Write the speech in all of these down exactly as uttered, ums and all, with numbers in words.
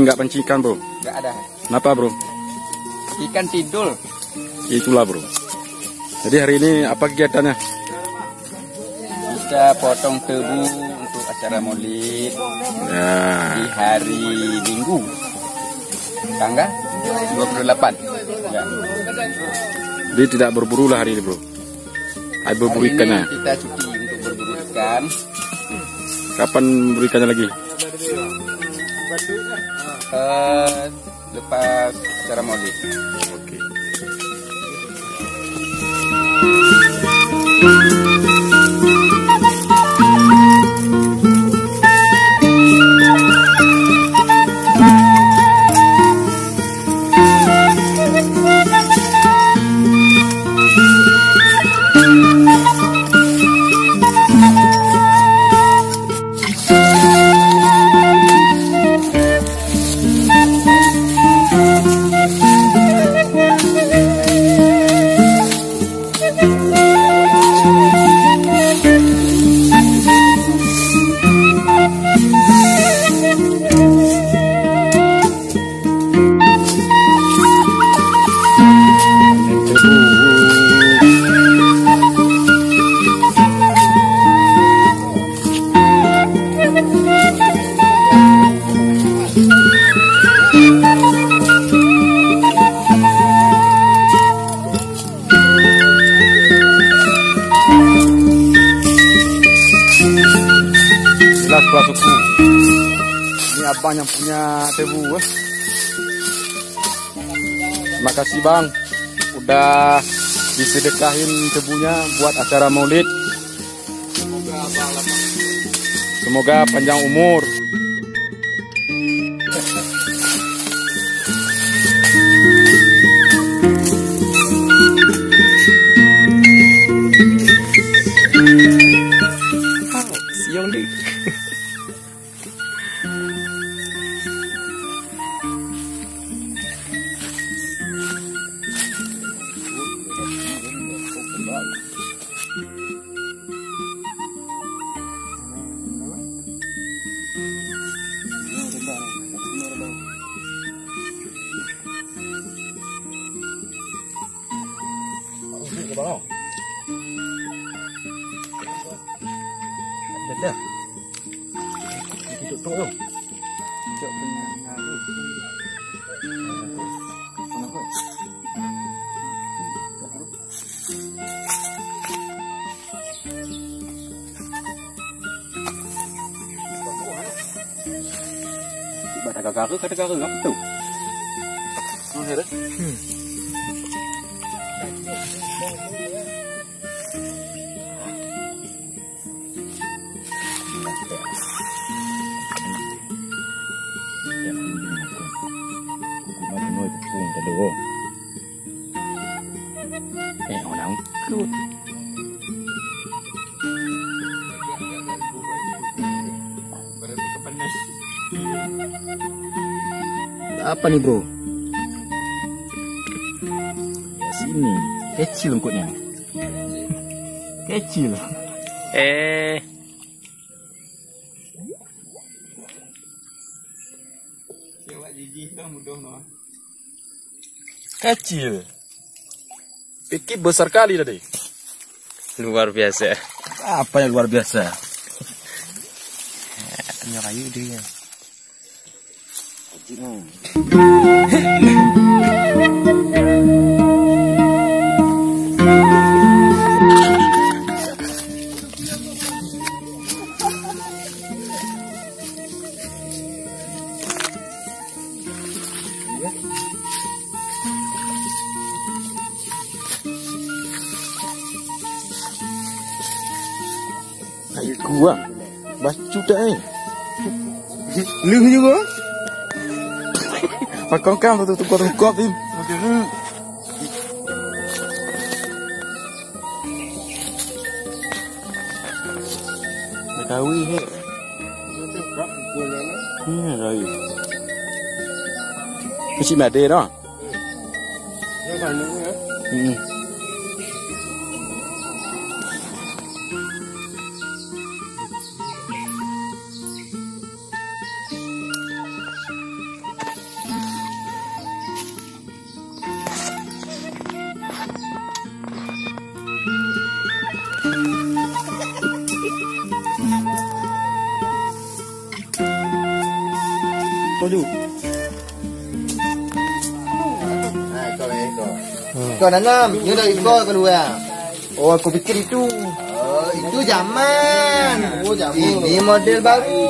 Nggak pancing ikan, Bro? Nggak ada. Kenapa, Bro? Ikan tidur. Itulah, Bro. Jadi hari ini apa kegiatannya? Kita potong tebu untuk acara Maulid. Ya. Di hari Minggu, tanggal dua puluh delapan. Ya. Jadi tidak berburu lah hari ini, Bro? Ada berburu ikannya? Hari ini kita cuti untuk berburu ikan. Kapan berburu ikannya lagi? Eh, lepas acara Maulid. Oke. Jelas pula suku. Ini abang yang punya tebu, eh. Terima kasih, Bang, udah disedekahin tebunya buat acara Maulid. Semoga panjang umur. Siang deh. Bak tagara-gara, ka tagara, apa tu? Hmm. Eh, orang tu. Apa ni, Bro? Ya, sini. Kecil lengkotnya. Kecil. Eh. Kecil. Pikir besar kali tadi. Luar biasa. Apa yang luar biasa? Ini kayu dia. Hai kuah. Bacut tak eh? Leuh juga. Pakong kam tu tukar tukar tu. Betawi he. Hmm, lain. Kecil madé dah. Hmm. Aduh. Nah, ikau lah, ikau. Hmm. Kau nanam, nyoe dah ikau keluar. Oh, aku pikir itu. Oh, itu zaman. Oh, zaman. Ini model baru.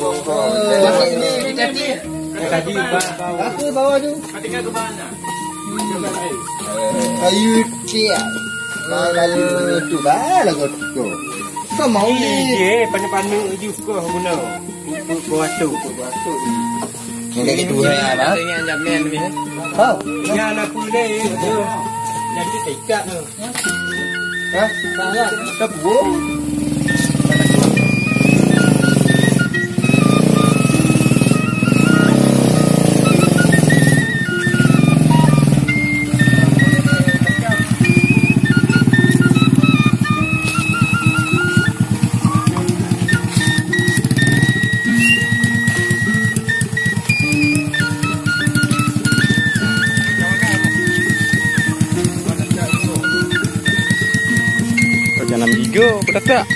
Oh, zaman ini. Tadi, Pak. Aku bawa tu. Kayu tiap. Kayu tu, balah kau tu. Kau mau ni? Iya, panik-panik juga guna. Pupuk bawah tu, pupuk bawah tu. Yang kayak gitu ya, Bang? Ada yang jamin ni. Kau? Ya, anak kuliah, ya. Jadi tak ikat tu. Hah? Sangat. Kita buang. Raja enam giga, apa tak?